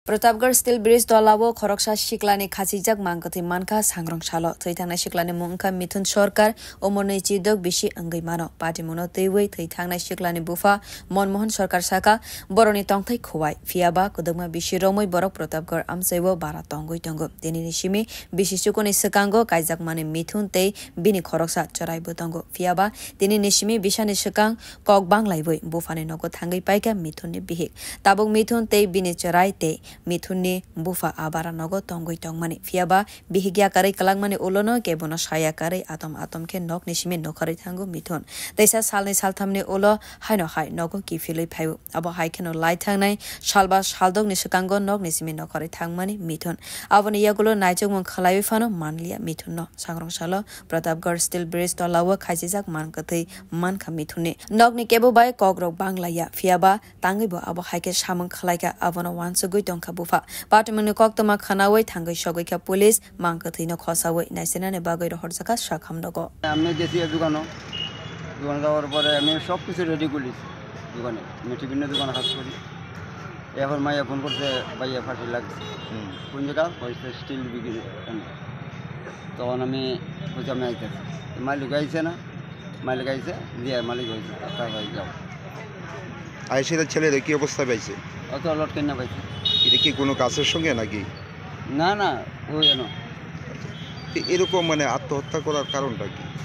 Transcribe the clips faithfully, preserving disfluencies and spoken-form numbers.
Pratapgarh Steel Bridge tolao khoroksa siklani khachijak mangkwthwi mankha sangrong salo. Thwi thangnai siklani mung wngkha Mithun Sarkar, umorni chidok bisi wngwi mano. Patimungno twiwi thwi thangnai siklani bupha Monmohan Sarkar sakha, borokni tongthai khuwai. Phiyaba kwdwkma bisi romwi borok Pratapgarh amchaio bara tongwi tongo. Tinini simi bisi chukuni swkango kaijakmani Mithun tei bini khoroksa chwraibo tongo. Phiyaba tinini simi bisani swkang kok banglaiwi buphani nogo thangwi paikha Mithunni bihik. Tabuk Mithun tei bini chwrai tei Mithunni bupha abara nogo tongwi tongmani. Phiyaba bihik yakarwi kwlangmani ulono kebono saya karwi atom atom khe nokni simi nokharwi thango Mithun. Teisa salni salthamni ulo haino hai nogo kiphilwi phaio. Abo hai kheno lai thangnai salba saldokni swkango nokni simi nokharwi thangmani Mithun. Aboni yagulo naichukmung khwlaiwi phano manliya Mithunno. Sangrong salo Pratapgarh Steel Bridge tolao khaisijak man kwthwi mankha Mithunni. Nokni kebo bai kokrok banglaiya, phiyaba tangwibo abo hai khe samung khwlaikha, abono uansugwi tongkha bupha. Patimungni koktwma khwnawi thangwi sogwikha police, man kwthwino khosawi naisinani bagwi rohorjakha sakhamrogo. আমি গেছি দোকানো, দোকানে যাওয়ার পরে আমি সব কিছু রেডি করলিছি দোকানে, আমি টিফিনের দোকানে কাজ করি। এখন মাইয়া ফোন করছে, "ভাইয়া ফাঁসি লাগছে।" হুম। "কোন জায়গা?" কইছে, "স্টিল বিক্রি।" তখন আমি কইছি, "আমি আইতেছি।" তো মালিক আইছে না, মালিক আইছে, দিয়ে মালিক হয়েছে, "তাড়াতাড়ি যাও।" আইসিরা ছেলেরা কি অবস্থায় পাইছে? অত লটকে না পাইছে। এটা কি কোনো কাছের সঙ্গে নাকি? না, না, ওই এনো। তো এরকম মানে আত্মহত্যা করার কারণটা কি?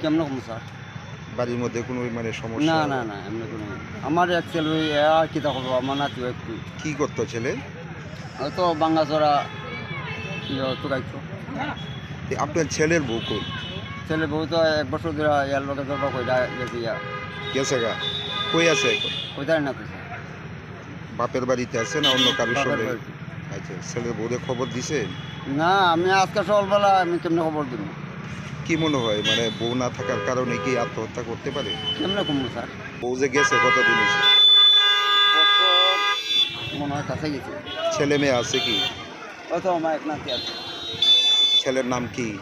কেমন রকম, স্যার? বাড়ির মধ্যে কোনো মানে সমস্যা? না, না, না, এমনি কোনো। আমার এক ছেলে, ওই, আর কি তা করবো, আমার নাতি একটু। কি করতো ছেলে? হয়তো ভাঙ্গাচোরা, ইয়ে, তুকাইতো। তো আপনার ছেলের বউ কই? ছেলে বউ তো এক বছর ধরে ইয়ার লগে ধরবা কইরা গেছে ইয়া। গেছে গা? কই আছে এখন? কোথায় না কোথায়? বাপের বাড়িতে আছে না অন্য কারোর বাপের সঙ্গে? বাড়িতে। আচ্ছা, ছেলের বউরে খবর দিছে? না, আমি আজকে সকালবেলা আমি কেমনে খবর দিব? কি মনে হয়, মানে, বউ না থাকার কারণে কি আত্মহত্যা করতে পারে? কেমনে কমবো, স্যার? বউ যে গেছে, কতদিন হয়েছে? বছর মনে হয় কাছে গেছে। ছেলে মেয়ে আছে কি? ওই তো আমার এক নাতি আছে। ছেলের নাম কি?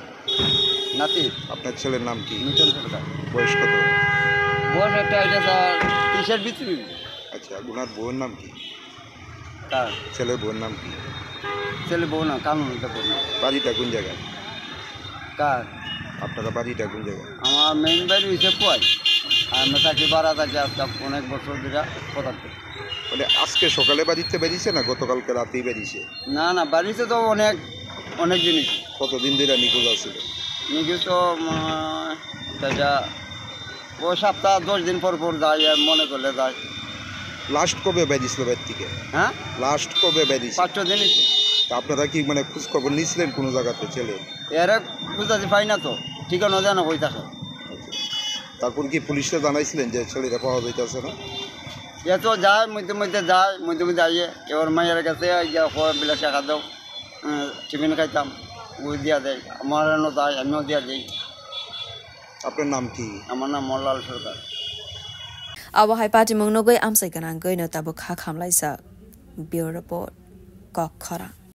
নাতি? আপনার ছেলের নাম কি? মিঠুন সরকার। বয়স কত? বয়স একটা এটা, স্যার, তিরিশের ভিতরে। আচ্ছা, ওনার বউয়ের নাম কি? কার? ছেলের বউয়ের নাম কি? ছেলে বউ না, কানুন হইতে বউ না। বাড়িটা কোন জায়গায়? কার? আপনারা বাড়িটা কোন জায়গায়? আমার মেইন বাড়ি হইছে পুয়াই। আর আমরা থাকি ভাড়া থাকি আজকে অনেক বছর ধরে কোথাতে। মানে আজকে সকালে বাড়িতে বেরিয়েছে না গতকালকে রাতেই বেরিয়েছে? না, না, বাড়িতে তো অনেক, অনেক জিনিস। কতদিন ধরে নিখোঁজ আছিল? নিখোঁজ তো, উম, এটা ও সপ্তাহ দশ দিন পর পর যায়, আর মনে করলে যায়। লাস্ট কবে বেরিয়েছিল বাড়ি থেকে? হ্যাঁ? লাস্ট কবে বেরিয়েছিল? পাঁচ ছ দিন হইছে। তা আপনারা কি মানে খোঁজ খবর নিয়েছিলেন কোনো জায়গাতে ছেলে? এরা বুঝাতে পাই না তো, ঠিকানা জানা হয়ে থাকে। তারপর কি পুলিশে জানাইছিলেন যে ছেলেটা পাওয়া যাইতেছে না? এ তো যায়, মধ্যে মধ্যে যায়, মধ্যে মধ্যে আইয়ে। এবার মায়ের কাছে আইয়া কয়, "বিলা টাকা দাও, উম, টিফিন খাইতাম।" ওই দিয়া দেয়, আমার এনে যায়, আমিও দিয়া দেই। আপনার নাম কি? আমার নাম মল্লাল সরকার। Abo hai patimung nugwi amchai gwnangwi no tabuk kha khamlaijak. Bureau Report, Kokkhorang.